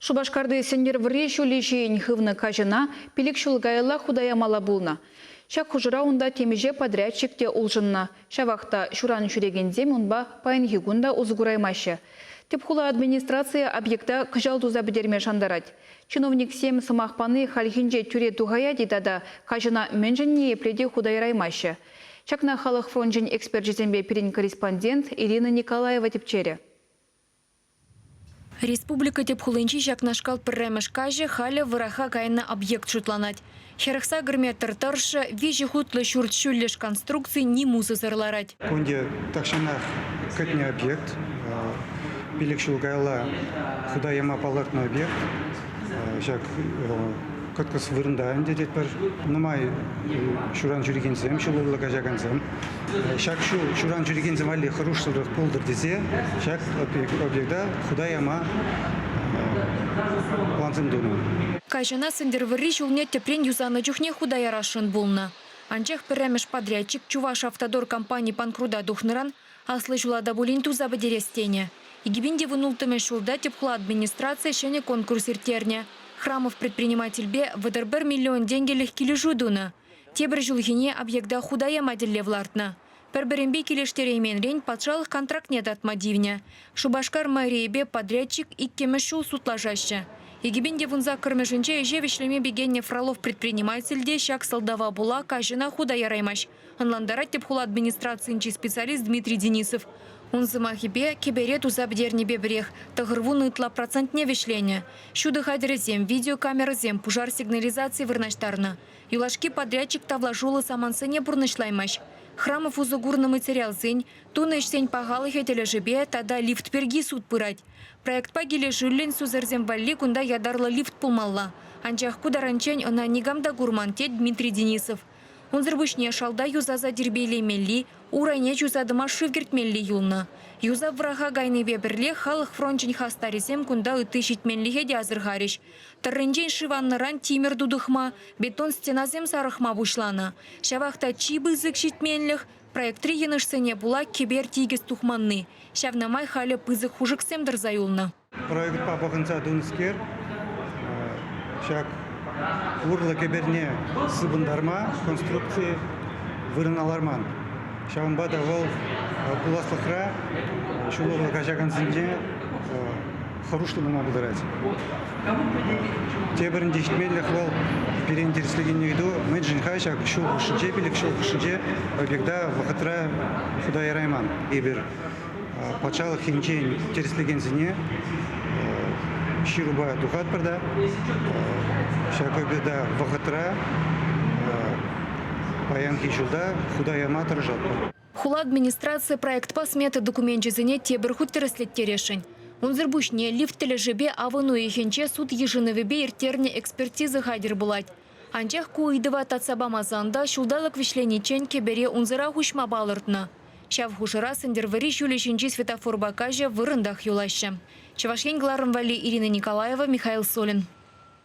Шупашкарти Сӗнтӗрвӑрри ҫулӗ ҫийӗн хывнӑ каҫӑна пилӗк ҫул каялла хута ямалла пулнӑ. Ҫак хушӑра унта темиҫе подрядчик те улшӑннӑ. Ҫавах та ҫуран ҫӳрекенсем унпа паянхи кун та усӑ кураймаҫҫӗ. Тӗп хула администрацийӗ объекта кӑҫал туса пӗтерме шантарать. Чиновниксем сӑмах пани хальхинче тӳре тухаять-и тата каҫӑна мӗншӗн ниепле те хута яраймаҫҫӗ? Ҫакна Халӑх фрончӗн эксперчӗсемпе пирӗн корреспондент Ирина Николаева тӗпчерӗ. Республика тӗп хулинчи ҫакнашкал пӗрремӗш каҫӑ халӗ вӑраха кайнӑ объект шутланать. 48 метр тӑршшӗ, виҫӗ хутлӑ ҫурт ҫӳллӗш конструкци ним усӑсӑр ларать. Кунти тахҫанах кӗтнӗ объект, пилӗк ҫул каялла хута яма палӑртнӑ объект. Ҫак кӑткӑс вырӑнта ӗнтӗ тетпӗр. Нумай ҫуран ҫӳрекенсем, ҫул урлӑ каҫакансем. Ҫак ҫул ҫуран ҫӳрекенсем валли хӑрушсӑрлӑх пултӑр тесе ҫак объекта хута яма плансем тунӑ. Каҫӑна Сӗнтӗрвӑрри ҫулне тӗпрен юсанӑ чухне хута ярасшӑн пулнӑ. Анчах пӗрремӗш подрядчик Чувашавтодор компани панкрута тухнӑран аслӑ ҫула та пулин туса пӗтерес тенӗ. 2016 ҫулта тӗп хула администрацийӗ ҫӗнӗ конкурс ирттернӗ. Храмов предпринимательпе 31 миллион тенкӗлӗх килӗшӳ тунӑ. Тепӗр ҫулхине объекта хута яма тӗллев лартнӑ. Пӗр-пӗринпе килӗштерейменрен патшалӑх контрактне татма тивнӗ. Шупашкар мэрийӗпе подрядчик иккӗмӗш ҫул судлашаҫҫӗ. 2018-мӗшӗнче ӗҫе вӗҫлеме пикеннӗ Фролов предприниматель те ҫак сӑлтава пула каҫӑна хута яраймасть. Ӑнлантарать тӗп хула администрацийӗнчи специалист Дмитрий Денисов. Ун сӑмахӗпе, кӗпере туса пӗтернипе пӗрех 90 ытла процентне вӗҫленӗ. Ҫутӑ хатӗрӗсем, видеокамерӑсем, пушар сигнализацийӗ вырнаҫтарнӑ. Юлашки подрядчик тавлашуллӑ самантсене пурнӑҫлаймасть. Храмов усӑ курнӑ материалсен, тунӑ ӗҫсен пахалӑхӗ тӗлӗшӗпе тата лифт пирки суд пырать. Проектпа килӗшӳллӗн сусӑрсем валли кунта ятарлӑ лифт пулмалла. Анчах ку таранччен ӑна никам та курман, тет Дмитрий Денисов. Унсӑр пуҫне шалта юсаса тирпейлемелли, урайне ҫуса тӑма шыв кӗртмелли юлнӑ. Юсав вӑраха кайнипе пӗрлех халӑх фрончӗн хастарӗсем кунта ытти ҫитменлӗхе те асӑрхарӗҫ. Тӑрринчен шыв аннӑран тимӗр тутӑхма, бетон стенасем сарӑхма пуҫланӑ. Ҫавах та чи пысӑк ҫитменлӗх – проектри йӑнӑшсене пула кӗпер тикӗс тухманни. Ҫавна май халӗ пысӑк хушӑксем тӑрса юлнӑ. Проектпа пӑхӑнса тунӑскер ҫак урлӑ кӗперне сыпӑнтарма конструкци вырӑна ларман. Ҫавӑнпа та вӑл пуласлӑхра ҫул урлӑ каҫакансенче хӑрушлӑ пулма пултарать. Тепӗр ӗнтӗ ҫитменлӗх вӑл пире интереслекен ыйту, мӗншӗн-ха ҫак ҫул хушшинче, пилӗк ҫул хушшинче объекта вӑхӑтра хута ярайман эпир. Патшалӑх енчен тӗрӗслекенсене ҫырупа тухатпӑр та ҫак объекта вӑхӑтра паянхи ҫулта хута яма тӑрӑшатпӑр. Хула администрацийӗ проектпа смета докуменчӗсене тепӗр хут тӗрӗслеттересшӗн. Унсӑр пуҫне лифт тӗлӗшӗпе авӑн уйӑхӗнче суд йышӑнӑвӗпе ирттернӗ экспертиза хатӗр пулать. Анчах ку ыйтӑва татса памасан та ҫулталӑк вӗҫлениччен кӗпере унсӑрах уҫма палӑртнӑ. Ҫав хушӑра Сӗнтӗрвӑрри ҫулӗ ҫинчи светофорпа каҫӑ вырӑнтах юлаҫҫӗ. Чӑваш Ен кӑларӑм валли Ирина Николаева, Михаил Солин.